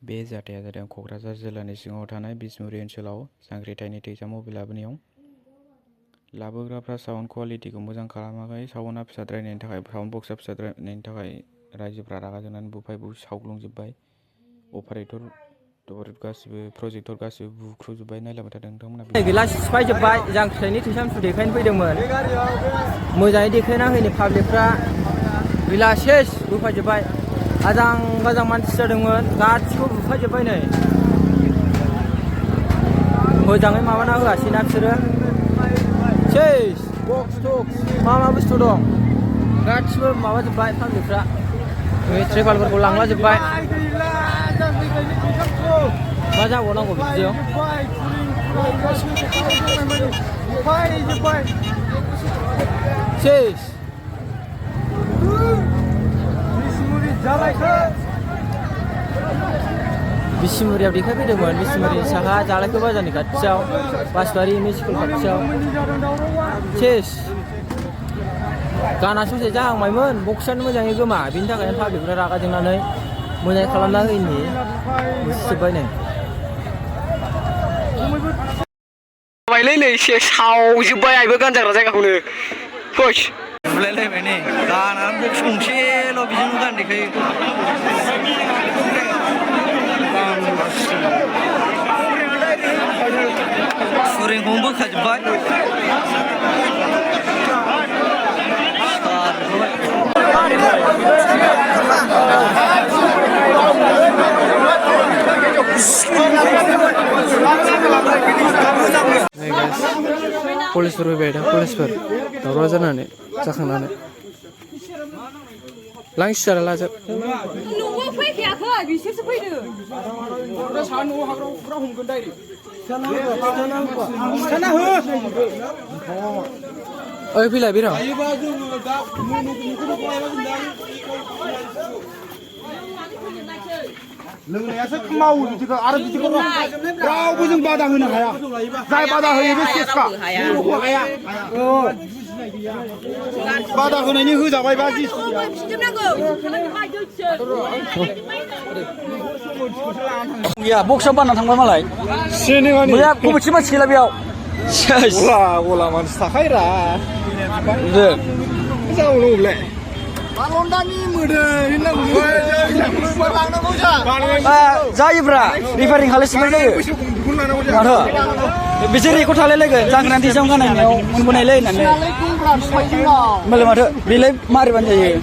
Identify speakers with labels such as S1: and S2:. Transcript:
S1: बे जाथाया जादों क'क्राझार जिल्लानि सिङाव थानाय बिसमुरि ओनसोलाव जांग्रिथायनि थैसाम मबाइल लाबोनायाव। लाबोग्राफ्रा साउन्ड क्वालिटिखौ मोजां खालामाखै। साउन्डआ फिसाद्रायनायनि थाखाय साउन्ड बक्सआ फिसाद्रायनायनि थाखाय रायजोफ्रा रागा जोंनानै बुफाय बुसि सावग्लुंजोब्बाय। अपारेटर गासिबो प्रजेक्टर गासिबो बुख्रुजोब्बाय। नायलांबाय थादों नोंथांमोना।
S2: गैला सिफायजोब्बाय। जांख्रिथायनि थैसाम देखायनो फैदोंमोन। मोजाङै देखायना होयनि पाब्लिकफ्रा गैला सेस बुफायजोब्बाय। आजां गाजां मानसि जादोंमोन गासिखौबो बुफायजोब्बाय नै। मोजाङै माबाना होआसैना बिसोरो। सेस बक्स टक्स मा बुस्थु दं गासिबो माबाजोब्बाय पाब्लिकफ्रा। ट्रेभालफोरखौ लांलाजोब्बाय। मा जाबावनांगौ बिदियाव। सेस बिसिमुरियाव देखायफैदोंमोन। बिसिमुरि साहा जालायखो बाजारनि खाथियाव बासबारि एम इ स्कुल खाथियाव। सेस गाना ससे जाहांबायमोन बक्सआनो मोजाङै गोमा। बिनि थाखायनो पाब्लिकफ्रा रागा जोंनानै मोजाङै खालामना होयिनि बुसिजोब्बाय नै।
S3: नै एसे सावजोब्बाय आइबो गानजाग्रा जायगाखौनो फैस
S2: बुलायलायबाय नै गानानै बक्स गंसेल' बेजोंनो गान देखायो। सुरेंखौनो बोखाजोब्बाय। पुलिसफोर फैबाय दा पुलिसफोर दावराव जानानै जाखांनानै लांसियारा लाजोब।
S4: न'आव फैखायाखै बिसोरसो फैदों।
S2: ओइ फैलाय बिर
S5: लोंनायासो मावो बिदिखौ आरो बिदिखौ रावबो जों बादा होनो हाया। जाय बादा होयो बे सेसखा हाया। बादा होनायनि होजाबायबा
S2: गैया बक्सआव बानना थांबाय मालाय। मैया कमिटि मानसि गैला बेयाव।
S5: गला मानसि थाखायरा जावलंलाय
S2: जायोब्रा रिफारिं खालायसिननाय जायो माथो बिसोर रेकर्ड थालायलायगोन जांख्रानि थैसाम गानायनायाव मोनबोनायलै होननानै होमबालाय माथो बेलाय मारिबानो जायो।